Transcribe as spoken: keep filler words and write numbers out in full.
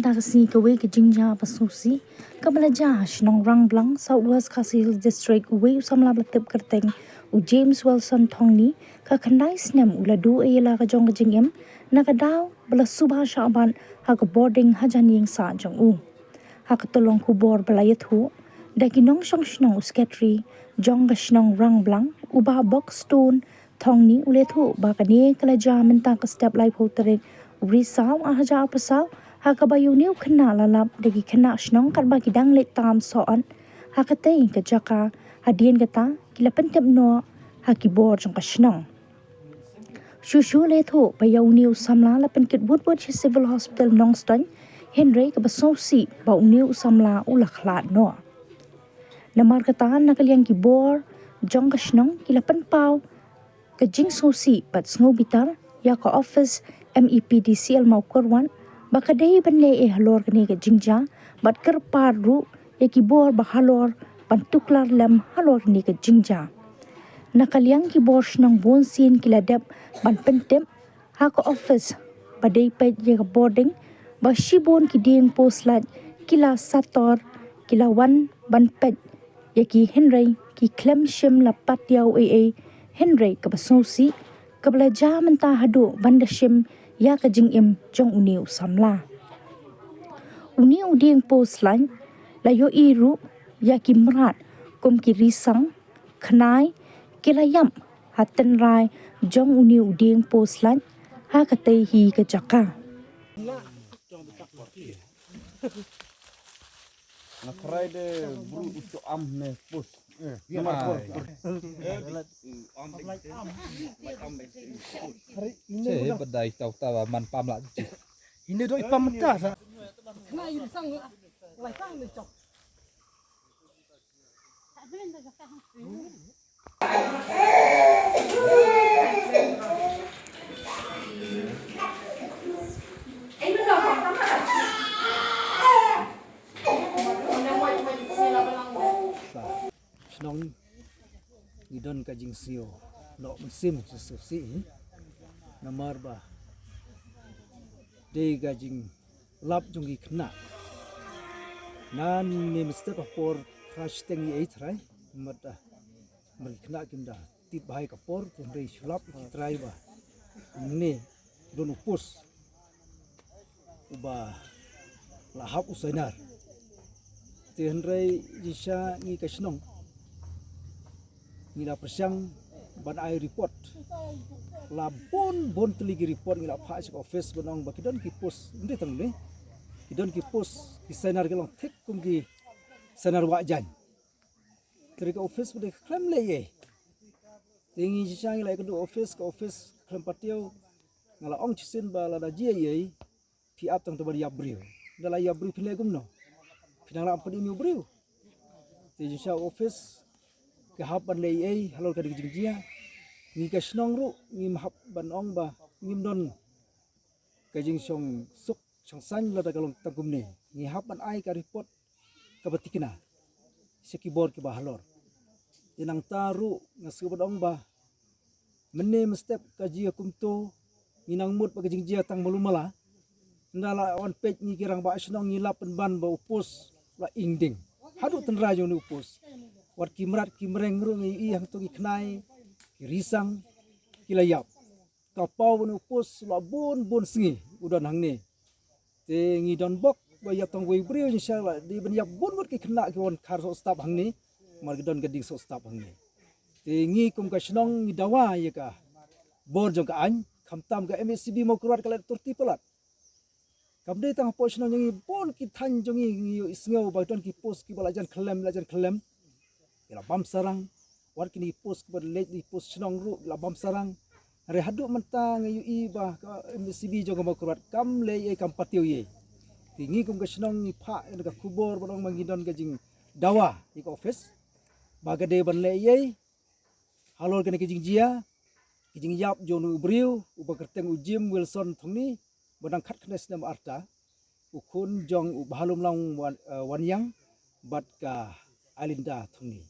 Ka sngi kawei ka jingjia ba sngewsih kaba la jia ha shnong Rangblang, South West Khasi Hills District, uwei u samla ba la tip kyrteng u James Wilson Thongni, ka khyndai snem, u la duh ïa la ka jong ka jingim na ka daw ba la suba shah bat ha ka bording hajan ïing sah jong u. Ha ka tyllong khubor ba la ïathuh da ki nongshong shnong, u Secretary jong ka shnong Rangblang, u Bah Buxton Thongni, u la ïathuh ba kane ka la jia mynta ka step laiphew tarik u Risaw arhajar arphew saw, ha kaba ïa une u khynnah la lap da ki khynnah shnong katba ki dang leit tam soh ot ha katei ka jaka. Hadien kata ki la pyntip noh ha ki bor jong ka shnong. Shuh shuh la ïathuh ba ïa une u samla la pynkit wut wut sha Civil Hospital Nongstoiñ, hynrei kaba sngewsih ba une u samla u la khlad noh. Namar kata, na ka liang ki bor jong ka shnong ki la pynpaw ka jingsngewsih bad sngewbitar ïa ka office M E P D C L Mawkyrwat ba ka dei ban leh ei halor kane ka jingjia, bad kyrpad ruh ïa ki bor ba halor ban tuklar lem halor kane ka jingjia. Na ka liang ki bor shnong bunsien ki la dep ban pyntip ha ka office ba dei peit ïa ka bording ba shibun ki dieng post light ki la sator, ki la wan ban peit ïa ki, hynrei ki khlem shym la pat ïa u ei ei, hynrei kaba sngewsih kaba la jia mynta haduh ban da shim ïa ka jingim jong une u samla. Une u dieng post light la ïohi ruh ïa ki mrad kum ki risang, khnai, ki la ïap ha tynrai jong une u dieng post light ha katei hi ka jaka. Na Friday bru u to am ne post. Namar post. Che badai tau tawa man pam la ji. Ine doi pam ta sa. Na yu sang lai sang ne chok. Shnong ngi don ka jingsngew noh mynsiem sngewsih namar ba dei ka jinglap jong ki khynnah. Nangne mynstep ha por phra shiteng ïa ei trai, namar da, namar ki khynnah kim da tip bha ïa ka por, hynrei shu lap ki trai ba hangne don u post uba la hap u sainar. Te hynrei jingshisha ngi ka shnong ngi la pyrshang ban ai report. La bun bun tylli ki report ngi la phah sha ka office ban ong ba ki don ki post, ym dei tang ne, ki don ki post ki sainar ki long thik kum ki sainar wah jaiñ. Te ka office ba dei ka khlem leh ei. Te ngi jingshisha ngi la ïakynduh office, ka office khlem patiew. Nga la ong shisien ba lada jia ei ei, phi ap tang ban ïap briew. Da la ïap briew phin leh kumno? Phin nang la pynim ïa u briew. Te jingshisha office ka hap ban leh ei ei halor kane ka jingjia. Ngi ka shnong ruh ngim hap ban ong ba ngim don ka jingshong suk shong saiñ lada ka long tang kumne. Ngi hap ban ai ka report kaba tikna sha ki bor kiba halor. Te nangta ruh nga sngewbha ban ong ba mynne mynstep ka jia kumto, ngi nang mut ba ka jingjia tang malu mala. Ynda la wan peit ngi ki rangbah shnong ngi lap pynban ba u post la ing ding haduh tynrai jong une u post. Wat ki mrad ki mreng ruh ngi ïohi hangto ki khnai, ki risang, ki la ïap. Ka paw ba une u post la bun bun sngi u don hangne. Te ngi don bok ba ïap tang wei briew, jingshisha la dei ban ïap bun ngut ki khynnah ki wan khar soh stap hangne. Namar ki don ka dieng soh stap hangne. Te ngi kum ka shnong ngi dawa ïa ka bor jong ka aiñ, khamtam ka M H C B Mawkyrwat ka la turti palat. Kam dei tang hapoh shnong jong ngi, bun ki thaiñ jong ngi ngi ïohi sngew ba don ki post kiba la jan khyllem, la jan khyllem. Ki la bam sarang, wat kine ki post kiba leit, ki post shnong ruh ki la bam sarang. Hynrei haduh mynta nga ïohi ba ka M H C B jong ka Mawkyrwat kam leh ei ei, kam patiew ei ei. Te ngi kum ka shnong ngi phah ïa ka khubor ban ong ba ngi don ka jingdawa ïa ka office ba ka dei ban leh ei ei halor kane ka jingjia, ka jingïap jong une u briew uba kyrteng u Jim Wilson Thongni, ba dang khatkhyndai snem arta, u khun jong u Bahalumlang Wan, eh, Waniang bad ka Alinda Thongni.